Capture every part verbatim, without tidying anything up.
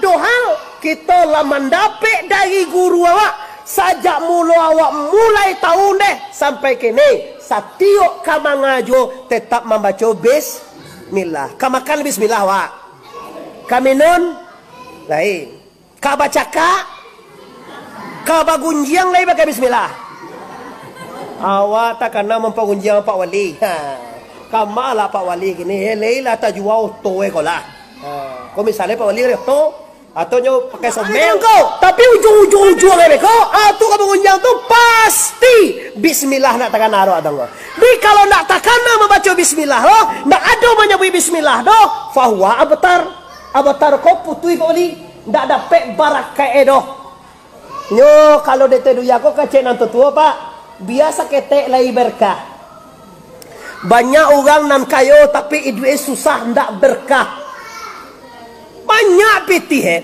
Dohal, kito lah mandapek dari guru awak, sajak mulo awak mulai taun deh, sampai kini, satiok ka mangajo, tetap mambaco bismillah. Ka makan bismillah, wak. Ka minun, lain. Ka bacakak, ka bagunjiang lai pakai bismillah. Awak takana mampagunjiang Pak Wali. Ha. Kama lah Pak Wali kini, eh, lai lah tajua oto eh ko lah. Ha. Ko misalnyo Pak Wali oto, atau nyo pakai someng ko. Tapi ujuang-ujuang-ujuang eh ko, ah, tu ka bagunjiang tu pasti bismillah nak takana ro atau ko. Jadi kalau nak takana mambaco bismillah lo, nak ado manyabuik bismillah doh, fahuwa abtar. Abtar ko putuih Pak Wali. Ndak dapek barakaik e doh. Nyo, kalau di Teduya ko kecek nan tuo-tuo, Pak, bia saketek lai berkah. Banyak urang nan kayo, tapi iduik e susah, ndak berkah. Banyak pitih e.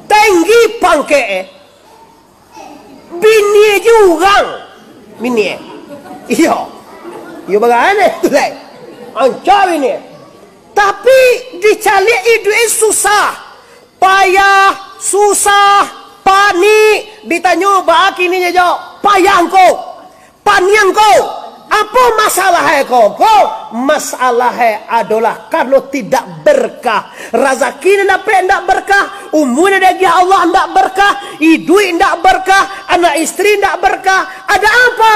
Tinggi pangkek e. Bini e je urang. Bini e. Iyo. Iyo, bagana tu lai. Ancak bini e. Tapi, dicaliak iduik e susah. Payah, susah, panik. Ditanyo, "Baa kini nyo jo? Payah ngko? Panik ngko? Apo masalah e ko?" Ko, masalah e adolah karano tidak berkah. Razaki nan dapek ndak berkah, umua nan diagiah Allah ndak berkah, iduik ndak berkah, anak istri ndak berkah. Ada apa?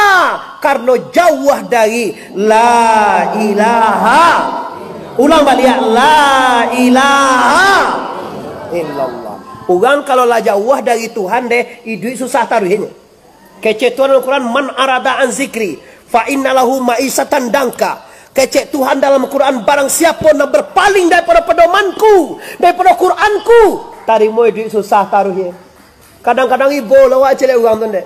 Karano jauah dari la ilaha. Ulang baliak, la ilaha illallah. Urang kalau lah jauah dari Tuhan deh, iduik susah taruihnyo. Kecek Tuhan dalam Quran, "Man arada an zikri, fa inna lahu ma'isyatan dangka." Kecek Tuhan dalam Quran, "Barang siapo nan berpaling daripada pedomanku, daripada Quranku, tarimo iduik susah taruihnyo." Kadang-kadang ibo lo awak caliak urang tu ndeh.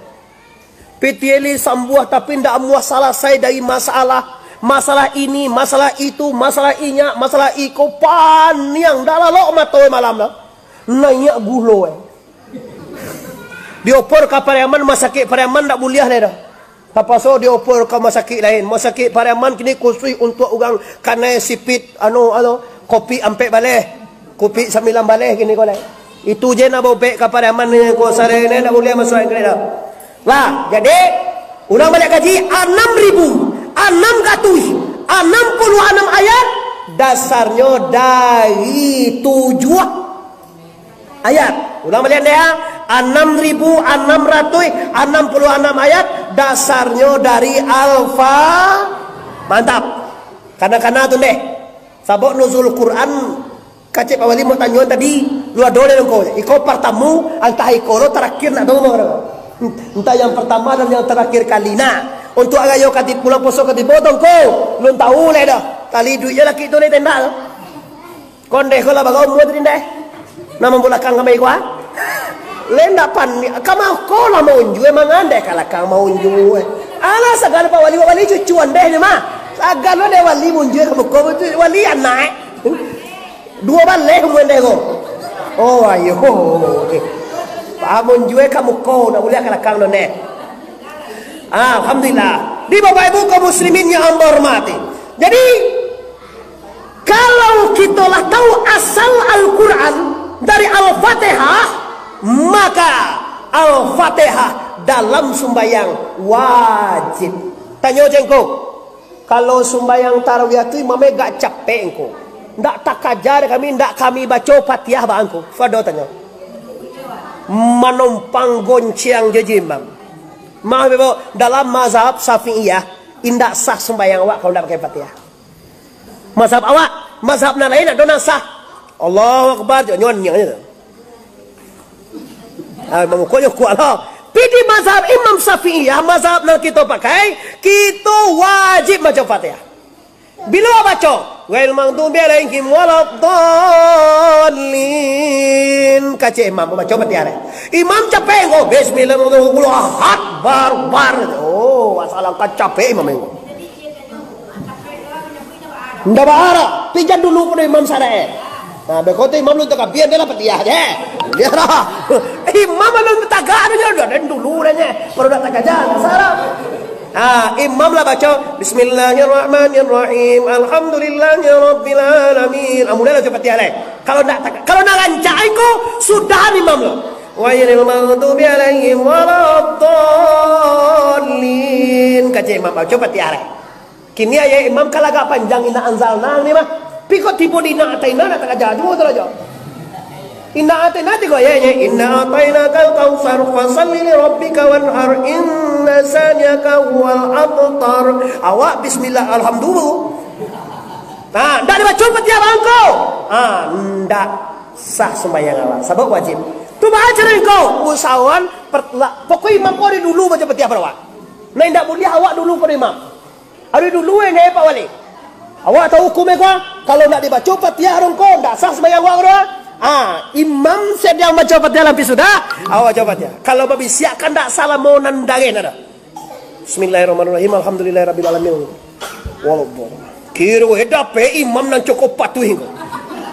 Pitih e sambuah tapi ndak amuah salasai dari masalah. Masalah ini, masalah itu, masalah inyak, masalah iko, paniang, ndak lalok mato e malam tu. Naiak gulo e. Dioper ka Pariaman, masakik Pariaman ndak buliah lai doh. Tapaso dioper ka masakik lain. Masakik Pariaman kini khusus untuak urang kanai sipit, anu, anu, kopi ampek baleh, kopi sambilan baleh kini ko lai. Itu je nak baubek ka Pariaman ni ko, sarene ndak buliah masuak Inggerik doh. Lah, jadi, ulang baliak kaji, anam ribu, anam ratuih, anam puluah anam ayat, dasarnyo dari tujuah ayat. Ulang baliak ndeh, ah. Anam ribu anam ratuih anam puluah anam ayat, dasarnyo dari Alfa-, mantap. Kana-kana tu ndeh. Sabab nuzul Quran, kecek Pak Wali mau tanyoan tadi, lu ado le ngko. Iko partamo, antah iko lo tarakhir nak tahu mah. Entah yang pertama dan yang terakhir kali nak. Untuk arayo kati-, bulan puaso katibo tu ngko, belum tahu le doh. Tali duitnyo laki tu le tendak tu. Kondeh ko lah bagai umua tadi ndeh. Nak mambulakang kami ko, ah? Lenda pan, ka mako lah maunjua, mangandeh ka lakang maunjua. Alah, sagalo Pak Wali, Wali cucuan deh ni mah. Sagalo deh Wali maunjua ka muko, Wali anak. Duo baleh umua ndeh ko. Oh, ayo. Ah, maunjua ka muko, nak buliah ka lakang tu ndeh. Ah, alhamdulillah. Di Bapak Ibu kaum muslimin yang hamba hormati. Jadi, kalau kito lah tahu asal Al-Quran dari Al-Fatihah, maka Al-Fatihah dalam sumbayang wajib. Tanyo je ngko, kalau sumbayang tarawih tu imam e agak capek ngko, ndak takaja dek kami, ndak kami baco Fatihah baa ngko? Fado tanyo. Manompang gonceng jo imam. Maaf, Ibu, dalam mazhab Syafi'iyah, indak sah sumbayang awak kalau ndak pakai Fatihah. Mazhab awak, mazhab nan lain ado nan sah. Allahu Akbar, jo nyon nyon je tu. Ah, mamukul jo kuat lah. Tapi di mazhab Imam Syafi'iyah, mazhab nan kito pakai, kito wajib baco Fatihah. Bilo baco, "Ghairil maghdubi alaihim waladdallin," kecek imam baco Fatihah deh. Imam capek ko, "Bismillahirrahmanirrahim, Allahu Akbar, bar." Oh, asal angkat capek imam ko. Ndak baa, pijan dulu pado imam sadek. Nah, beko tu imam lun takabia, dia lah Fatihah je. Dia lah. Imam alun tagak tu je, dah dulu dah je. Baru dah tagak je, tak salah. Ah, imam lah baco, "Bismillahirrahmanirrahim. Alhamdulillahirabbil alamin." Ah, mulai lah baco Fatihah lai. Kalau ndak tak, kalau Rancak ko sudah imam lo. Ghairil maghdubi alaihim waladdallin. Kecek imam, baco Fatihah lai. Kini ayat imam kan agak panjang, inna anzalna ni mah. Tapi kok tibo di inna a'taina, nak takaja juo tu raja. Inna a'taina tigo ayatnyo, inna a'tainakal kautsar, fasalli li rabbika wanhar, inna syani'aka huwal abtar. Awak bismillah, alhamdulillah. Ha, ndak dibaco Fatihah bangko. Ha, ndak sah sumbayang awak. Sabab wajib. Tu baa caro engkau? Usahawan, per-, la-, pokok imam ko dari dulu baco Fatihah pado awak. Nah, indak buliah awak dulu pado imam. Ari dulu, eh, ngai Pak Wali. Awak tahu hukum, eh, ko? Kalau ndak dibaco Fatihah rongko, ndak sah sembahyang awak, ko? Ah, imam sadiang baco Fatihah lampih sudah, awak baco Fatihah. Kalau babisiak kan ndak sah lamo nan dareh ndak ada. Bismillahirrahmanirrahim. Alhamdulillahirabbil alamin. Walaupun kiro eh dapek imam nan cukup patuh ko.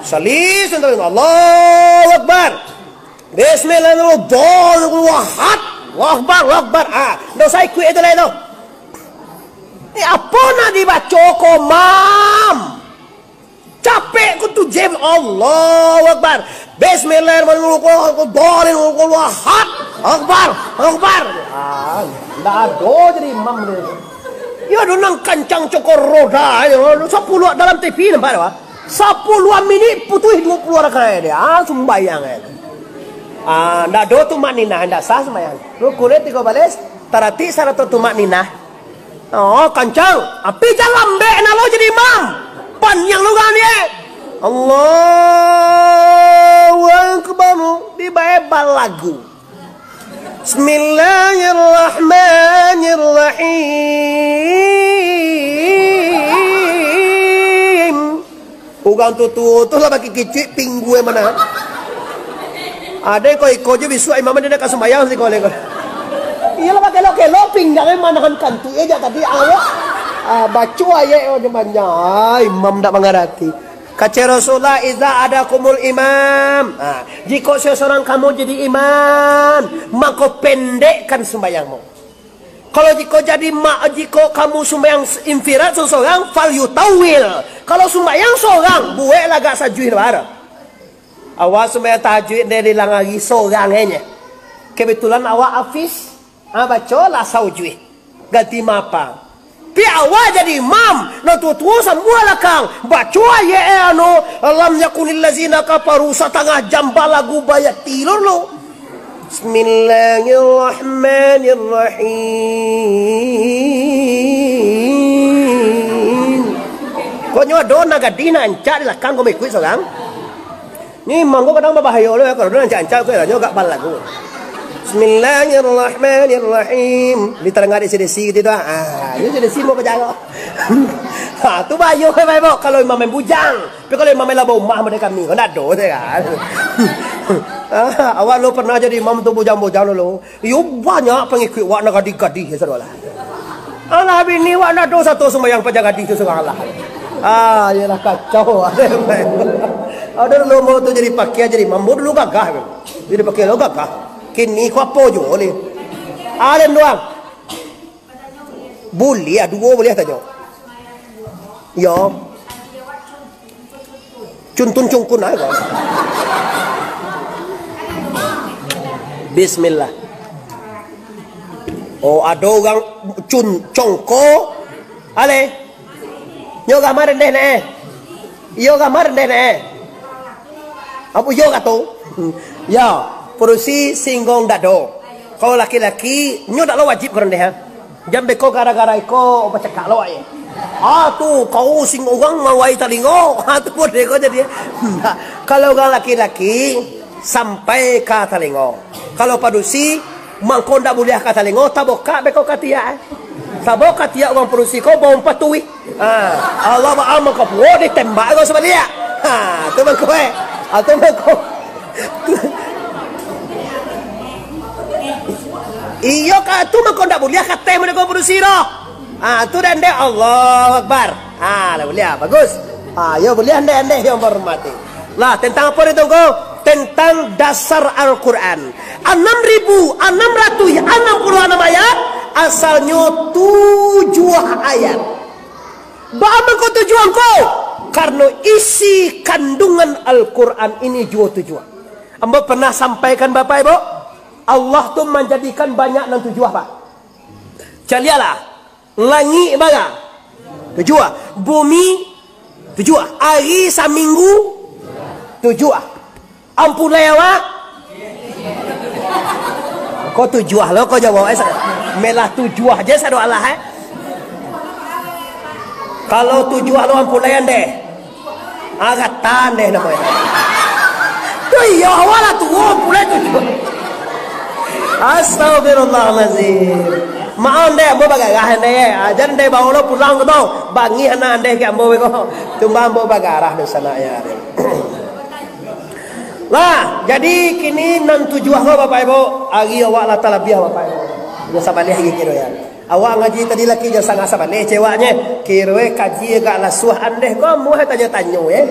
Salis, Allahu Akbar. Bismillahirrahmanirrahim. Allahu Akbar. Allahu Akbar. Ah, ndak usah ikuik itu lah itu. Eh, apo nak dibaco ko, Mam? Capek ko tu, Jim. Allahu Akbar. Bismillahirrahmanirrahim. Allahu Akbar. Allahu Akbar. Ah, ndak ado jadi imam ni. Yo, ado nan kancang cokor roda, yo. Sapuluah dalam T V nampak dah, Pak. Sapuluah minit putuih duo puluah rakaat dia. Ah, sumbayang eh. Ah, ndak ado tumakninah, ndak sah sumbayang. Rukunnya tigo baleh, taratik sarato tumakninah. Oh, kancang. Api jan lambek nak lo jadi imam. Paniang lo urang ni, eh. Allahu Akbar. Dibae balagu. Bismillahirrahmanirrahim. Urang tuo-tuo tu lah baki kicuik pinggue mana. Ado iko-iko je bisuak imam dia nak ka sumbayang siko leko. Iyolah, bakelok-kelok pinggang manahan kantuik eh, jak tadi awak. Ah, baco ayat oh, je panjang. Ah, imam ndak mangarati. Kecek Rasulullah, "Iza adakumul imam." Ah, jikok salah surang kamu jadi imam, mako pendekkan sumbayangmu. Kalau jikok jadi ma-, jikok kamu sumbayang s-, infirat sorang-sorang, fal yutawil. Kalau sumbayang sorang, bueklah agak sajuih lebar. Awak sumbayang tahajud deh di langari sorang aja. Kebetulan awak hafiz, ha, bacolah saujuih. Ganti mapa. Pi awak jadi imam, nan tuo-tuo sambuah lakang. Baco ayat eh, anu, "Lam yakunil lazina kafaru," satangah jam balagu bayat tilur lo. Bismillahirrahmanirrahim. Konyo ado nan gadih, nan ancak di lakang, ko maikuik sorang. Ni mangko kadang babahayo lo, kalau ado nan ancak-ancak, ko nyo agak balagu. Bismillahirrahmanirrahim. Ditalangah dek si Desi gitu, ah. Ini si Desi mau ke jalo. Ha, tu bahayo, bahayo, kalau imam main bujang. Tapi kalau imam main laba umah model kami, ko ndak ado, kan? Ah, awak lo pernah jadi imam tu bujang-bujang dulu. Iyo, banyak pangikuik wak nan gadih-gadih, ya, sadolah. Alah, bini wak ndak doh sato sumbayang paja gadih tu surang lah. Ah, iyolah kacau. Ada lomo tu jadi pakia, jadi mambo dulu gagah. Jadi pakia lo gagah. Kini ko apo juo ni? Alim doang. Buliah, duo buliah tanyo. Yo. Cuntun cungkun aja, Bang. Bismillah. Oh, ado urang cun-, congko. Ale. Nyo gambar ndeh ne. Iyo gambar ndeh ne. Apo iyo kato? Ya, padusi singgong dado. Kalau laki-laki, nyo dak lo wajib ka randeh, ha. Jan beko gara-gara iko bacakak lo, ai. Ah, tu, kau sing urang mawai talingo. Ah, tu boleh kau jadi. Ndak. Kalau urang laki-laki, sampai ka talingo. Kalau padusi, mangko ndak buliah ka talingo, tabokak beko katiak, eh. Tabokak katiak urang padusi ko, baumpat tuih. Ha, Allah baa mangko puo ditembak ko sabaliak. Ha, tu mangko, eh. Ha, tu mangko. Iyo ka, tu mangko ndak buliah ka teh mode ko padusi doh. Ha, tu dendek Allahu Akbar. Ha, lah buliah, bagus. Ha, yo buliah ndek-ndek yang menghormati. Lah, tentang apa dia tu ko? Tentang dasar Al-Quran. Anam ribu anam ratuih anam puluah anam ayat, asalnyo tujuah ayat. Baa mangko tujuah ko? Karano isi kandungan Al-Quran ini juo tujuah. Ambo pernah sampaikan, Bapak Ibu, Allah tu manjadikan banyak nan tujuah, Pak. Caliaklah, langik bara? Tujuah. Bumi? Tujuah. Ari saminggu? Tujuah. Ampulai awak? Ko tujuah lo, ko jawab, eh, sa-, melah tujuah je sado alah, eh. Kalau tujuah lo ampulai andeh. Agatan deh namonyo. Tu iyo, awak lah tuo, ampulai tujuah. Astagfirullahalazim. Maaf andeh, ambo bagarah andeh. Ah, jan andeh bawa lo pulang ko tu. Bangih anak andeh ka ambo ko. Cuma ambo bagarah di sana ya. Lah, jadi kini nan tujuah ko, Bapak Ibu, ari awak lah talabiah, Bapak Ibu. Yo sabaleh gigi tu ya. Awak ngaji tadi laki jan sangah sabaleh cewaknyo. Kiroe kaji agak lasuah andeh ko, amuah tanyo-tanyo, eh.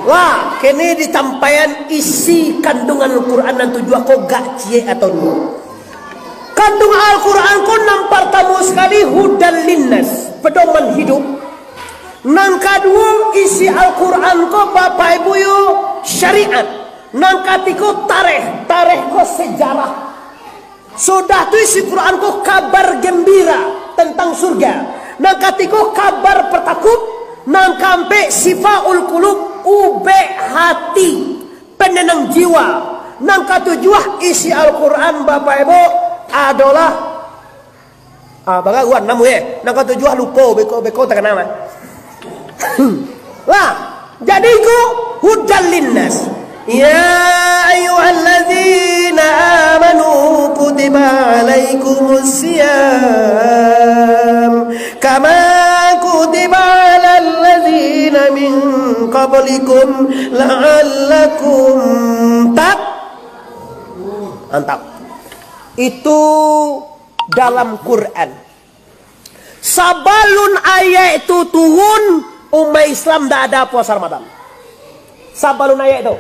Wah, kini ditampaian isi kandungan Al-Quran nan tujuah ko gak ciek atau ndak. Kandungan Al-Quran ko nan partamo sakali hudan linnas, pedoman hidup. Nan kaduo, isi Al-Quran ko, Bapak Ibu yo, syariat. Nan katigo, tareh. Tareh ko sejarah. Sudah tu isi Quran ko kabar gembira tentang surga. Nan katigo, kabar patakuik. Nan kaampek, syifaul qulub, ubek hati, penenang jiwa. Nan katujuah, isi Al-Quran, Bapak Ibu, adolah, ah, bararuan namu, eh. Nan katujuah lupo, beko, beko takana mah. Lah, jadi ko hudan linnas. Ya ayyuhallazina amanu kutiba alaikumus siyam kama kutiba alal ladzina min qablikum la'allakum tat-, mantap. Itu dalam Quran. Sabalun ayat tu turun, umaik Islam ndak ada puasa Ramadan. Sabalun ayat tu.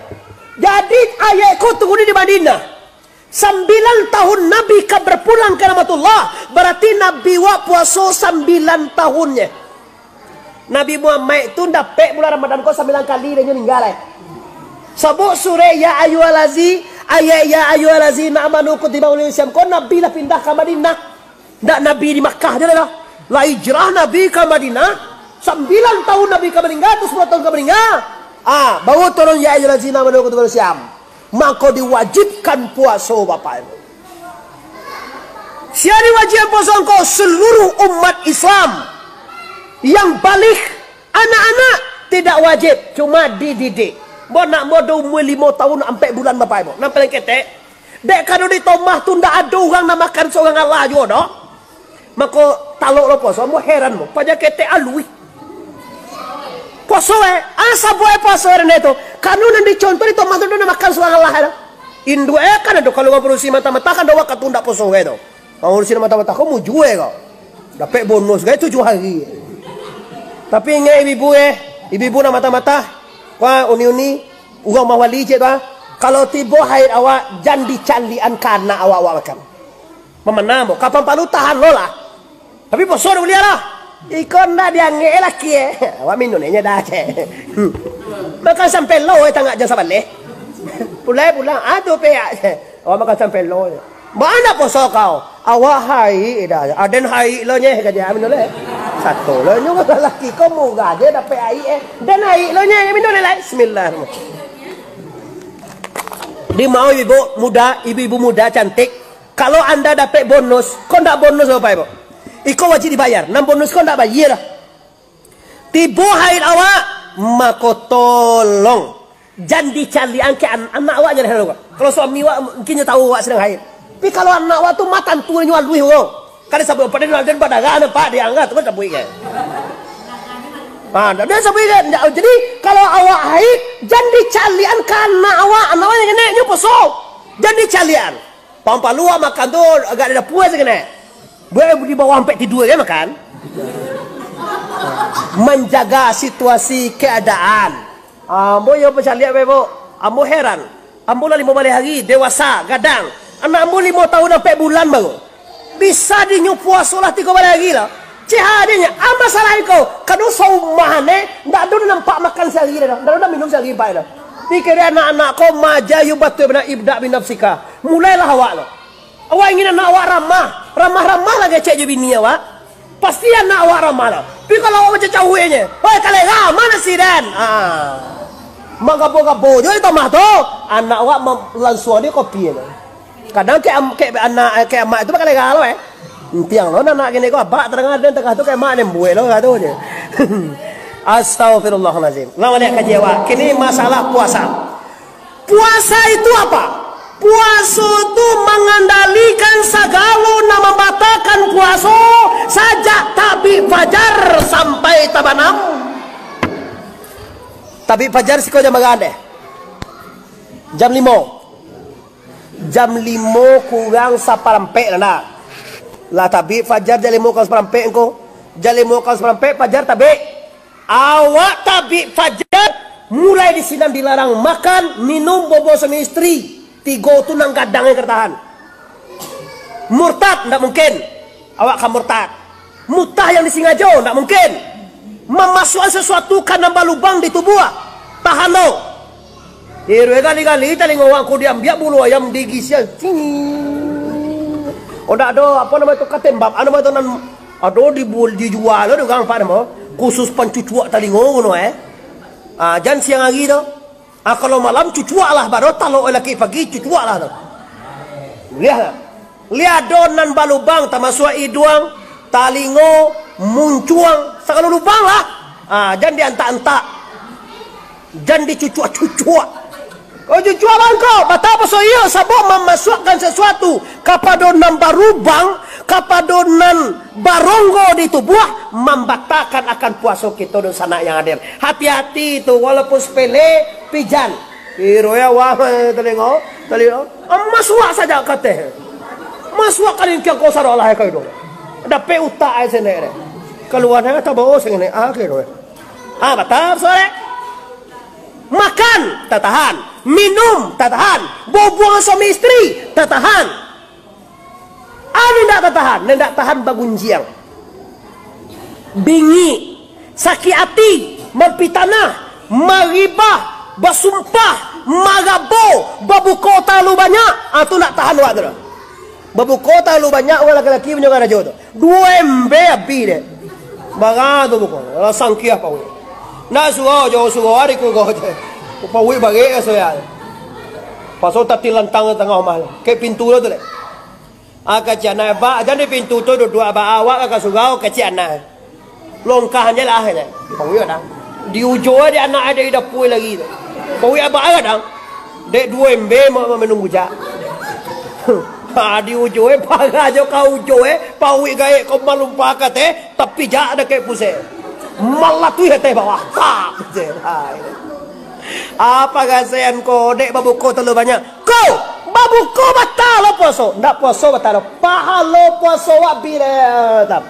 Jadi, ayat ko turun di Madinah. Sambilan tahun Nabi ka berpulang ka rahmatullah, berarti Nabi wak puaso sambilan tahunnyo. Nabi Muhammad tu dapek bulan Ramadan ko sambilan kali, dah nyo ningga lai. Sabab surek ya ayyuhallazi, ayat ya ayyuhallazina amanu kutiba alaikumus siyam ko Nabi lah pindah ka Madinah. Ndak Nabi di Makkah je lah. Lah hijrah Nabi ka Madinah, sambilan tahun Nabi ka maningga, atau sapuluah tahun ka maningga. Ah, baru turun ya ayyuhallazina amanu kutiba alaikumus siyam. Mako diwajibkan puaso, Bapak Ibu. Sia diwajibkan puaso ko? Seluruh umat Islam yang baligh, anak-anak tidak wajib, cuma dididik. Ambo nak ambo do umua limo tahun ampek bulan, Bapak Ibu. Nan paling ketek, dek kado di rumah tu ndak ado urang nan makan surang alah juo doh. Mako, talok lo puaso, ambo heran mo. Paja ketek aluih. Puaso, eh. Ah, sabuah puaso heran tu. Kanu nan dicontoh di rumah tu, nan makan surang alah, eh. Induak, eh, kan ado kalau urang padusi mata-mata, kan ado wakatu ndak puaso, eh, tu. Urang padusi mata-mata, ko mujua, eh, ko. Dapek bonus, eh, tujuah hari. Tapi ingat ibu-ibu, eh. Ibu-ibu nan mata-mata. Wah, uni-uni. Urang mawali cek tu, ah. Kalau tibo haid awak, jan dicaliakan ka anak awak, awak makan. Mamanamo, kapan palu tahan lo lah. Tapi puaso dak buliah lah. Iko ndak diangek laki, eh. Awak minum aja dah, cek. Makan sampai lo, eh, tangah jam sabaleh. Pulai pulang, ah, tu peak, cek. Awak makan sampai lo, cek. Baa ndak puaso kau? Awak haik dah. Aden haik lo nyeh, kaja minum leh. Satu lo nyo laki ko murah je dapek haik, eh. Den haik lo nyeh, minum leh lai. Bismillah. Di mau ibu muda, ibu-ibu muda cantik. Kalau anda dapek bonus, ko ndak bonus, Bapak Ibu. Iko wajib dibayar. Nan bonus ko ndak bayar lah. Tibo haid awak, mako tolong, jan dicaliakan ka an-, anak awak, jan heran awak. Kalau suami awak, mungkin nyo tahu awak sadang haid. Tapi kalau anak awak tu, matan tu nyo aluih, bro. Kan disabuik, "Pak, den, den badarah, nampak, diangah," tu kan sabuik kan. Ha, ndak ado sabuik kan. Ndak, jadi, kalau awak haid, jan dicaliakan ka anak awak, anak awak nan ketek nyo puaso. Jan dicaliakan. Pampalu awak makan tu agak di dapua saketek. Buek di bawah ampek tidua je makan. Manjaga situasi keadaan. Ambo yo pacaliak bae, Bu. Ambo heran. Ambo lah limo baleh hari, dewasa, gadang. Anak ambo limo tahun ampek bulan baru. Bisa dinyo puaso lah tigo baleh hari lah. Sehat je nyo. Ah, masalah iko, kado saumah ne, ndak ado nampak makan sahari dah, ndak ado minum sahari pai dah. Dikira anak-anak ko maja yo batua bana, ibda' binafsika. Mulailah awak lo. Awak ingin anak awak ramah, ramah-ramah lah kecek jo bini awak. Pasti anak awak ramah lah. Tapi kalau awak macam caweknyo, "Hoi, kalega, ma nasi den?" Ah. Manggabo-gabo jo di tamah tu. Anak awak ma-, lansuang di kopi tu. Kadang kek am-, kek anak, kek amak tu bakalega lo, eh. Entiang lo anak kini ko, abak tadanga den tangah tu kek amak den buek lo, kato je. Astagfirullahalazim. Lah baliak kaji awak. Kini masalah puasa. Puasa itu apa? Puaso tu mangandalikan sagalo nan mambatalkan puaso, sajak tabik fajar sampai tabanam. Tabik fajar siko jam bara deh? Jam limo. Jam limo kurang saparampek lah, nak. Lah tabik fajar jam limo kurang saparampek ko. Jam limo kurang saparampek fajar tabik. Awak tabik fajar, mulai di sinan dilarang makan, minum, bobo suami istri. Tigo tu nan gadang nan ka tahan. Murtad, ndak mungkin. Awak ka murtad. Mutah yang disingajo, ndak mungkin. Mamasuakan sasuatu ka nan balubang di tubuah. Tahan tu. Iruih gali-gali talingo awak ko diambiak bulu ayam digisian. Cing. Oh, ndak ado, apo namo tu, katembak. Anu namo tu nan ado di bu-, dijua lo di urang, apo namo? Khusus pancucuak talingo kuno, eh. Ah, jan siang hari tu. Ah, kalau malam cucuak lah, baru talok laki pagi cucuak lah tu. Liah lah. Liah ado nan balubang, tamasuak iduang, talingo, muncuang, sagalo lubang lah. Ah, jan diantak-antak. Jan dicucuak-cucuak. Kau cucuak bangko, batal puaso iyo, sabab mamasuakkan sasuatu kapado nan barubang, kapado nan baronggo di tubuah, mambatalkan akan puaso kito, dunsanak yang hadir. Hati-hati tu, walaupun sepele, pijan. Iruih awak, talingo, talingo. Ah, masuak sajo ka ateh. Masuak ka lingkiang ko sarolah ka iduang. Dapek utak ai sinan deh. Kalua nyo tabao sinan, ah, ka iduang. Ah, batal, soreh. Makan, tatahan. Minum, tatahan. Bobuang suami istri, tatahan. Anu indak tatahan, indak tahan bagunjiang. Bingik, sakik ati, mampitanah, maribah, basumpah, marabo, babuko talalu banyak, ah, tu indak tahan awak tu doh. Babuko talalu banyak urang laki-laki punyo karajo tu. Duo embe abih dek. Bara tu buko. Alah sangkiah pauik. Nak surau jo surau ari kugo je. Pauik barek ka surau. Paso tatilantang di tangah rumah tu. Kek pintu tu tu dek. Ah, kecek anak bak, jan di pintu tu duduak bak awak ka surau kecek anak. Longkah je lah, kecek. Pauik dah. Di ujo di anak ada di dapua lagi tu. Pauik abak agak dah. Dek duo embe ma-, ma-, minum bujak. Ha, di ujo eh, paga jo ka ujo eh, pauik gaek ko malumpah ka ateh, tapi jak dakek pusek. Malatuih ateh bawah. Tak, je. Ha, apa gasean ko, dek babuko talalu banyak. Ko, babuko batal lo puaso. Ndak puaso batal lo. Pahalo puaso wak bi deh, tam.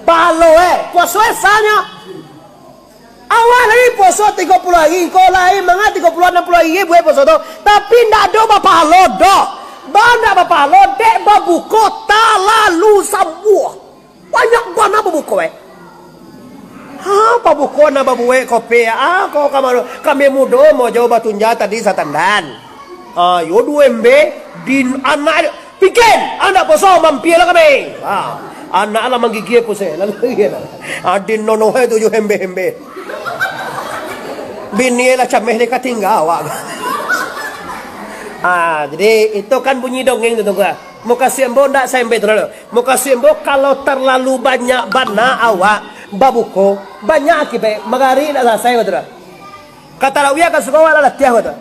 Pahalo eh, puaso eh sanyo. Awak lai puaso tigo puluah hari, ko lai manga tigo puluah anam puluah hari buek puaso tu. Tapi ndak ado bapahalo doh. Ba ndak bapahalo, dek babuko talalu sambuah. Banyak bana babuko, eh. Ha, babuko nan babuek kopi, ah, ko kama-, kami mudo mo jo batunja tadi satandan. Ah, yo duo embe, din anak, pikin, anak poso mampia lah kami. Ah, anak lah manggigia pusek, lalu lagi lah. Ah, din nonohe tujuh embe-embe. Bini lah cameh ni katingga awak. Ah, jadi itu kan bunyi dongeng tu, Tuan. Mukasuik ambo ndak saembe tu lalu. Mukasuik ambo, kalau talalu banyak bana awak babuko, banyak akibaik, magarik ndak salasai, batua. Ka tarawih ka surau awak lah latiah, batua.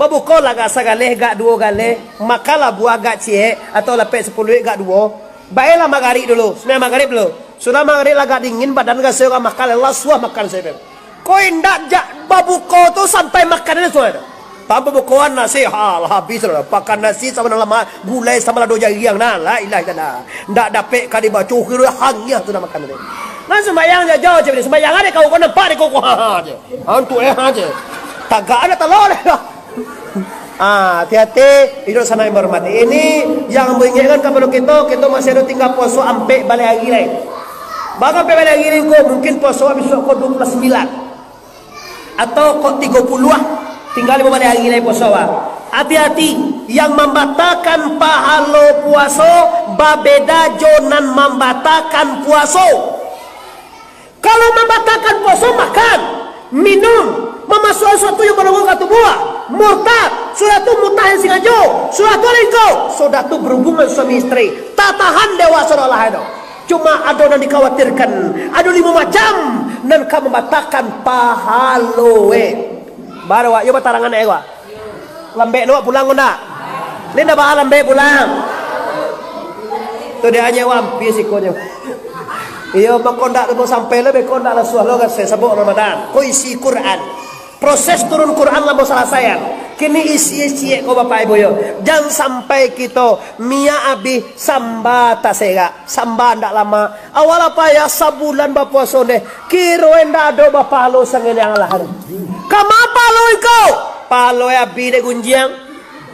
Babuko lah agak sagaleh, agak duo galeh, makanlah buah agak ciek, atau lapek sapuluah agak duo. Baelah magarik dulu, sumbayang magarik dulu. Sudah magarik lah agak dingin, badan raso agak makan, lah suah makan sajo. Ko indak, jak babuko tu sampai makan sudah tu. Tanpa bukoan nasi, ha, lah habis lah. Pakan nasi samo dalam gulai samo lado jariang nah. La ilaha illallah. Ndak dapek ka dibaco, kiro hangiah tu nak makan tadi. Nah, sumbayang je, jauh je. Sumbayang ade kau, kau nampak dek kau, ha, ha, je. Antuk eh, ha, je. Tagak ade talok deh. Ah, hati-hati, iduik sanak yang bahormati. Ini yang ambo ingekkan kapado kito, kito masih ado tingga puaso ampek baleh ari lai. Baa ampek baleh ari lai ko, mungkin puaso bisuak ko dua puluh sambilan. Atau kok tigo puluah, tingga limo baleh ari lai puaso, bah. Hati-hati, yang mambatakan pahalo puaso babeda jo nan mambatakan puaso. Kalau mambatakan puaso, makan, minum, mamasuakan suatu yang balonggo ka tubuah, murtad, sudah tu mutah yang singajo, sudah tu lingko, sudah tu berhubungan suami isteri, tatahan dek awak sudah lah itu. Cuma ado nan dikhawatirkan, ado limo macam nan ka mambatakan pahalo, eh. Baru awak, yo batarangan, eh, awak. Lambek nak pulang ko ndak? Ni ndak baa lambek pulang. Tu dia nyo wampis ikonyo. Iyo, mako ndak mau sampai lah, beko ndak lah suah lo, kan, sabab Ramadan. Ko isi Quran. Proses turun Quran lah mau salasaian. Kini isi-isi ko, Bapak Ibu yo. Jan sampai kito miak abih, samba taserak. Samba ndak lama. Awak lah payah sabulan bapuaso neh. Kiro ndak ado bapahalo sangenyang lah. Kama pahalo iko? Pahalo abih dek gunjiang.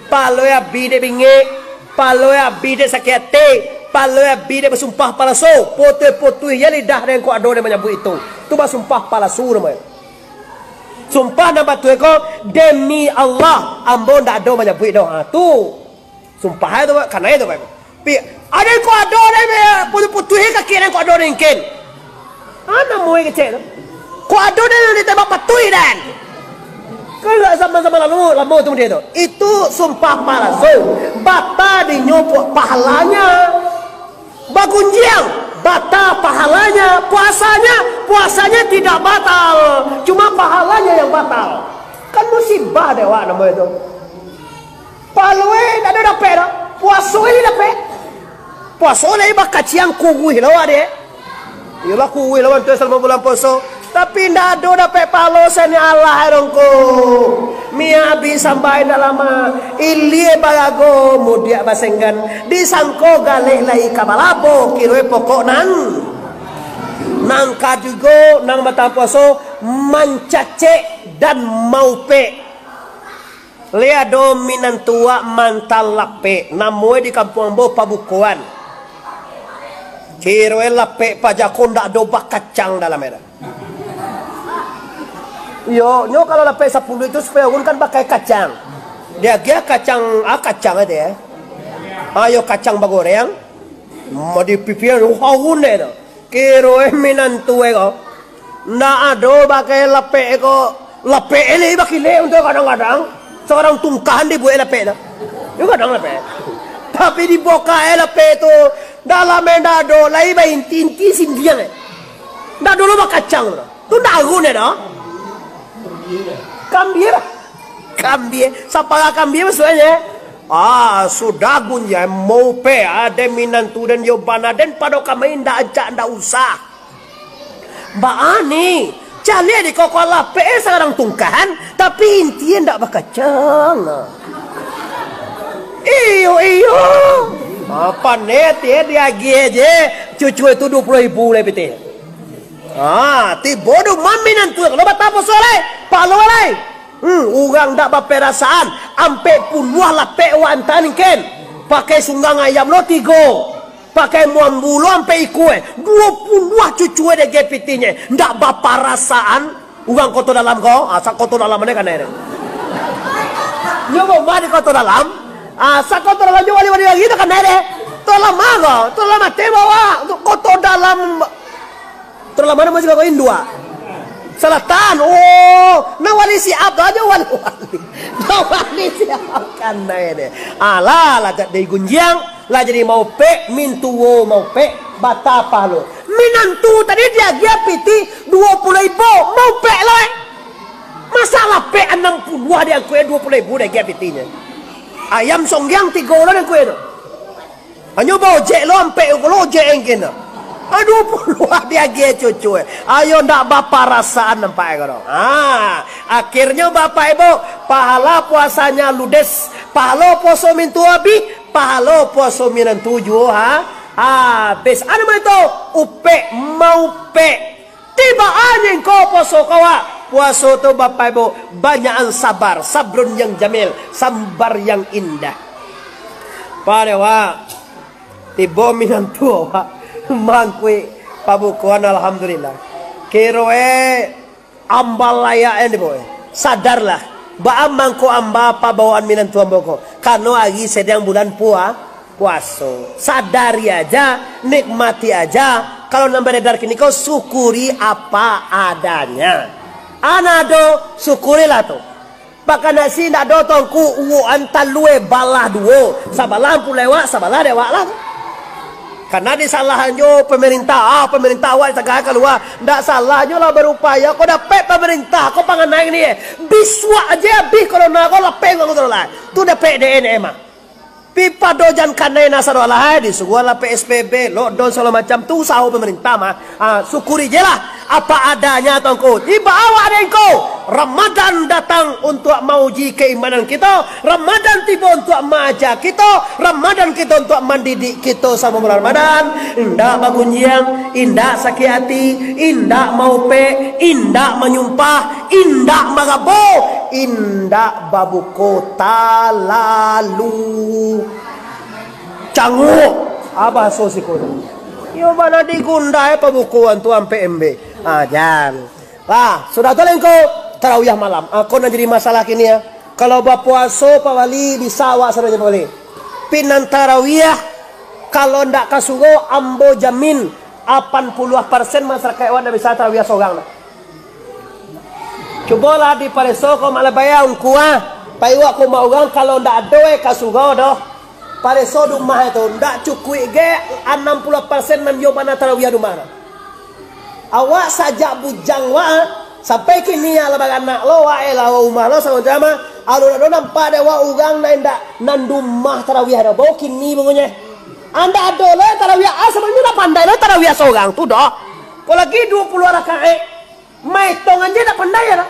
Pahalo abih dek bingik. Pahalo abih dek sakik ati. Pahalo abih dek basumpah palasu. Putuih-putuih ya lidah den kok ado den manyabuik itu. Tu basumpah palasu namonyo. Sumpah nan batua ko, demi Allah, ambo ndak ado manyabuik doh. Ha, tu. Sumpah tu, kanai tu, Pak. Pi, ado ko ado deh, putuih-putuih kaki, ado ko ado deh, mungkin. Ah, namuah kecek tu. Ko ado deh ditembak patuih, dan. Kan ndak sama-sama lalu, lama tu dia tu. Itu sumpah palsu. Bata dinyo pahalanya. Bagunjiang, bata pahalanya, puasanya, puasanya tidak batal. Cuma pahalanya yang batal. Kan musibah dek awak namonyo tu. Pahalo e ndak ado dapek doh. Puaso e dapek. Puaso lai bakaciang kuruih lo awak deh. Iyolah kuruih lawan tu salamo bulan puaso. Tapi ndak ado dapek pahalo sani alah dong ko. Miak abih sambai ndak lama. Ilia barago mudiak basenggan. Disangko galeh lai ka balabo kiro e pokok nan. Nan katigo nan batahan puaso mancacek dan maupek. Lai ado minantu wak mantan lapek, namonyo di kampuang ambo pabukoan. Kiro e lapek paja ko ndak ado bakacang dalam e tu. Iyo, nyo kalau lapek sapuluah itu supayo urun kan pakai kacang. Diagiah kacang, ah, kacang aja ya. Ayo kacang bagoreng, mau dipipia urun deh tu. Kiro e minantu e ko. Ndak ado pakai lapek e ko. Lapek e lai bakilek untuak kadang-kadang. Sakarang tungkahan dibuek lapek tu. Yo kadang lapek. Tapi dibukak e lapek tu. Dalam e ndak ado lai bainti-inti sindiang e. Ndak ado lo bakacang tu. Tu ndak arun e doh. Kambie lah. Kambie. Sapara kambie masuaknyo. Ah, sudah gunjiang maupek, ah, den minantu den yo bana den pado kamai ndak ajak ndak usah. Baa ni, caliak di koko lapek e sakarang tungkahan, tapi inti e ndak bakacang. Iyo, iyo. Apa net ye diagiah je, cucu itu dua puluah ribu lai pitih. Ah, tibo do maminantu kalau batapo sualai, palo lai. Hmm, urang ndak baperasaan, ampek puluah lapek wak antaan ken. Pakai sunggang ayam lo tigo. Pakai muambu lo ampek ikua, duo puluah cucu e dek G P T-nyo. Ndak baparasaan urang Koto Dalam ko, ah, sa-Koto Dalam mane kanai deh. Nyo rumah di Koto Dalam, ah, sa-Koto Dalam jo wali-wali lagi tu kanai deh. Koto Dalam ko, Koto Dalam ate bawa, Koto Dalam. Koto Dalam mano masih ko induak? Selatan. Oh, nah wali siap tu aja wali-wali. Nah wali siap kanai deh. Alah, lah jadi gunjiang. Lah jadi maupek, mintuo maupek, batapa lo. Minantu tadi diagiah pitih duo puluah ribu, maupek lo, eh. Masa lapek anam puluah diangkuik duo puluah ribu diagiah pitihnyo. Ayam songgiang tigo lo diangkuik tu. Hanyo baojek lo ampek ko lo ojek engkin tu. Duo puluah diagiah cucu, eh. Ayo ndak baparasaan nampak ko tu. Ha, akhirnyo Bapak Ibu, pahala puasanya ludes, pahalo puaso mintuo abih, pahalo puaso minantu juo, ha? Habis. Anu mah itu, upek maupek. Tibaan engkau puaso kawak. Puaso tu, Bapak Ibu, banyakan sabar, sabrun yang jamil, sabar yang indah. Pado awak, tibo minantu awak, mangkuik pabukoan, alhamdulillah. Kiro e, amba layak e, tibo e. Sadarlah, baa mangko amba pabawaan minantu ambo ko? Karano ari sadang bulan pua-, puaso. Sadari aja, nikmati aja. Kalau nan beredar kini ko, syukuri apa adanya. Anado, syukurilah tu. Makan nasi ndak ado, Tuangku, uwukan talua balah duo. Sabalah ampun lewat, sabalah dewak lah. Karena disalahan jo pemerintah, ah, pemerintah awak dicegah kalua. Ndak salah nyo lah berupaya, ko dapek pemerintah, ko panganai ni, eh. Bisuak aja abih corona ko, lapeh urang tu lah. Tu dapek D N M ah. Pi pado jan kanai nasaro lah, eh, disuruah lah P S B B, lockdown, segala macam, tu usaho pemerintah mah. Ah, syukuri je lah, apa adanya, Tuangku. Iba awak dengko, Ramadan datang untuk mauji keimanan kita, Ramadan tibo untuk maaja kita, Ramadan kita untuk mandidik kita sama bulan Ramadan. Indak bagunjiang, indak sakik ati, indak maupek, indak manyumpah, indak marabo, indak babuko talalu. Canguk. Ah, baso siko tu. Iyo bana digundai pabukoan tu ampek embek. Ah, jan. Lah, sudah tu lengko tarawih malam. Ah, ko nan jadi masalah kini, ah. Kalau bapuaso, Pak Wali, bisa awak sadonyo, Pak Wali. Pi nan tarawih, kalau ndak ka surau, ambo jamin, apan puluah persen masyarakat awak ndak bisa tarawih sorang dah. Cubolah dipareso ko mak labai ungku ah. Pai wak ko mak urang, kalau ndak ado eh ka surau doh. Pareso di rumah tu, ndak cukuik ge anam puluah persen nan yo bana tarawih di rumah tu. Awak sajak bujang wak ah, sampai kini ah lah baranak lo wak eh lah rumah lo samo jama. Alun ado nampak dek wak urang nan indak nan di rumah tarawih ado. Baru kini bangunnyo. Andak ado lo tarawih ah, sabananyo ndak pandai lo tarawih sorang tu doh. Apolagi duo puluah rakaat. Maitongan je ndak pandai lah.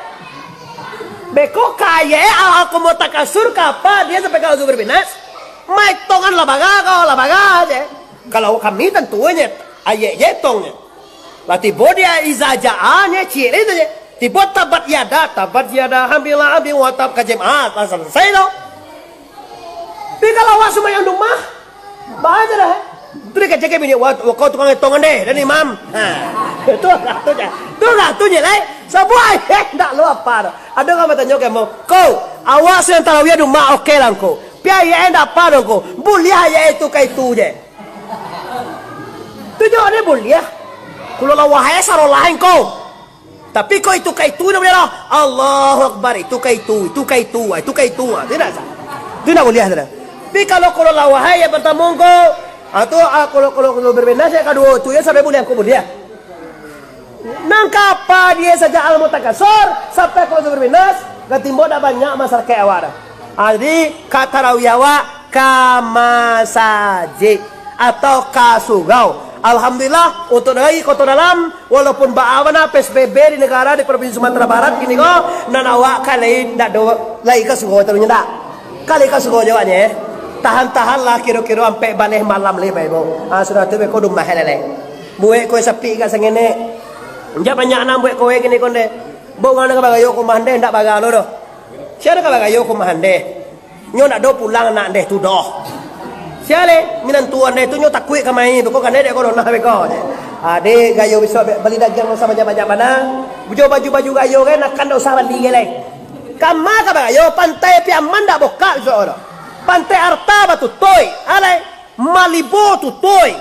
Beko kaya eh, Al-, Alhamdulillah takasur, kapa dia sampai ka uzu berbinas. Maitongan lah baga kau, lah baga je. Kalau kami tantunya, ayek je tongnyo. Lah tibo dia iza jaa nye, ciek lah itu je. Tibo tabat yada, tabat yada, hambilah, hambi watab ka jemaat, lah selesai tu. Tapi kalau awak sumbayang di rumah, baa tu dah, eh? Tu dia kecek bini, "Wah, kau tukang etongan deh, dan imam." Ha. Tu lah tu je. Tu lah tu je, lai. Sabuai, eh, ndak lo apa dah. Ado urang batanyo ka ambo, "Ko, awak sumbayang tarawih di rumah, oke lah ko. Pi ayek eh ndak apa doh ko. Buliah ayek eh tu ka itu je." Tu jawab dia, "Buliah. Kulo lah wahai sarolah engkau." Tapi kok itu ka itu, ndak buliah lah. Allahu Akbar, itu ka itu, itu ka itu, ah, itu ka itu, ah, tidak sah. Itu ndak buliah, tidak. Tapi kalau qul huwallahu ahad yang pertama ko, ah, tu, ah, qul, qul, qul berbinas yang kedua tu, ya, sampai buliah, kok buliah. Nang kapa dia saja al mutakasor, sampai qul berbinas, katimbang dak banyak masyarakat awak dah. Ah, jadi, ka tarawih awak, ka masajik atau ka surau. Alhamdulillah, untuk negeri Kota Dalam, walaupun baa bana P S B B di negara di Provinsi Sumatera Barat kini ko, nan awak ka lai ndak do, lai ka surau taruih ndak? Ka lai ka surau jawabnyo, eh. Tahan-tahanlah kiro-kiro ampek baleh malam lai, Bapak Ibu. Ah, sudah tu beko di rumah lai. Buek koe sapi ka sangenek. Jak banyak nan buek koe kini ko ndeh. Bok urang ka bagayo ka rumah ndeh, ndak bagalo doh. Sia ka bagayo ka rumah ndeh? Nyo ndak do pulang anak ndeh tu doh. Sia leh, minantu ndeh tu nyo takuik ka mai, beko kanai dek corona beko. Ade gayo bisuak bali dagiang lo sabanyak-banyak bana. Bujo baju-baju gayo kan, nakan ndak usah bali ge lai. Kama ka bagayo, Pantai Piaman ndak bukak bisuak doh. Pantai Arta batutoi, alai Malibo tutoi.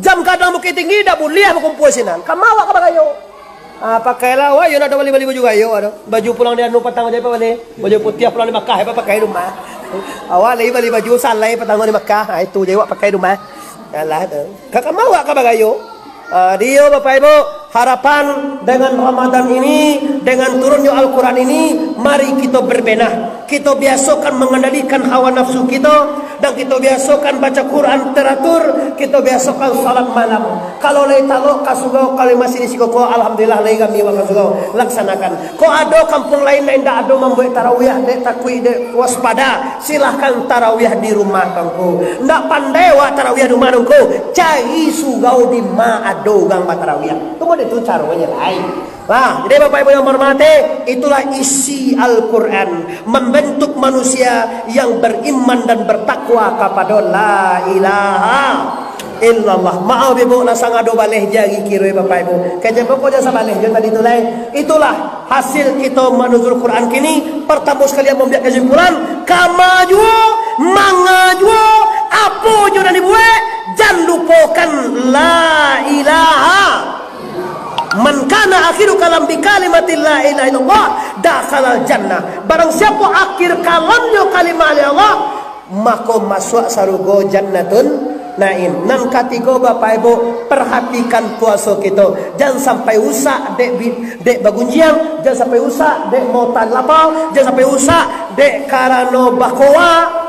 Jam gadang Bukittinggi dak buliah bakumpua sinan. Kama awak ka bagayo? Ah, pakailah awak, yo ndak ado bali-bali baju gayo, ado. Baju pulang di anu patang aja, Pak, bali. Baju putiah pulang di Makkah, Pak, pakai di rumah. Awak lai bali baju salai patang di Makkah, ah, itu je awak pakai di rumah. Alah, tu. Ka kama awak ka bagayo? Ah, dio, Bapak Ibu, harapan dengan Ramadan ini, dengan turunnya Al-Quran ini, mari kita berbenah. Kita biasakan mengendalikan hawa nafsu kita, dan kita biasakan baca Quran teratur, kita biasakan salat malam. Kalau lai talok ka surau, kalau masih di siko ko, alhamdulillah, lai rami awak ka surau, laksanakan. Kok ado kampuang lain nan indak ado mambuek tarawih, dek takuik, dek waspada, silahkan tarawih di rumah, Tuangku. Ndak pandai awak tarawih di rumah, Tuangku, cari surau di ma ado urang batarawih. Tu model tu caronyo lai. Nah, jadi Bapak Ibu yang hormati, itulah isi Al-Quran, membentuk manusia yang beriman dan bertakwa kepada la ilaha illallah. Maaf Ibu, lah sangado baleh jari kiro Bapak Ibu. Kecek pokok jan sabaleh jo tadi tu lai. Itulah hasil kita manuzul Quran kini. Pertama sekali ambo ambiak kesimpulan, kama juo, manga juo, apo juo nan dibuek, jan lupokan la ilaha. Man kana akhiru kalam bi kalimati la ilaha illallah, dakhalal jannah. Barang siapa akhir kalamnyo kalimah la ilaha illallah, mako masuak sarugo Jannatun Naim. Nan katigo, Bapak Ibu, perhatikan puaso kito. Jan sampai usak dek bi-, dek bagunjiang, jan sampai usak dek mautan lapa, jan sampai usak dek karano bakoa,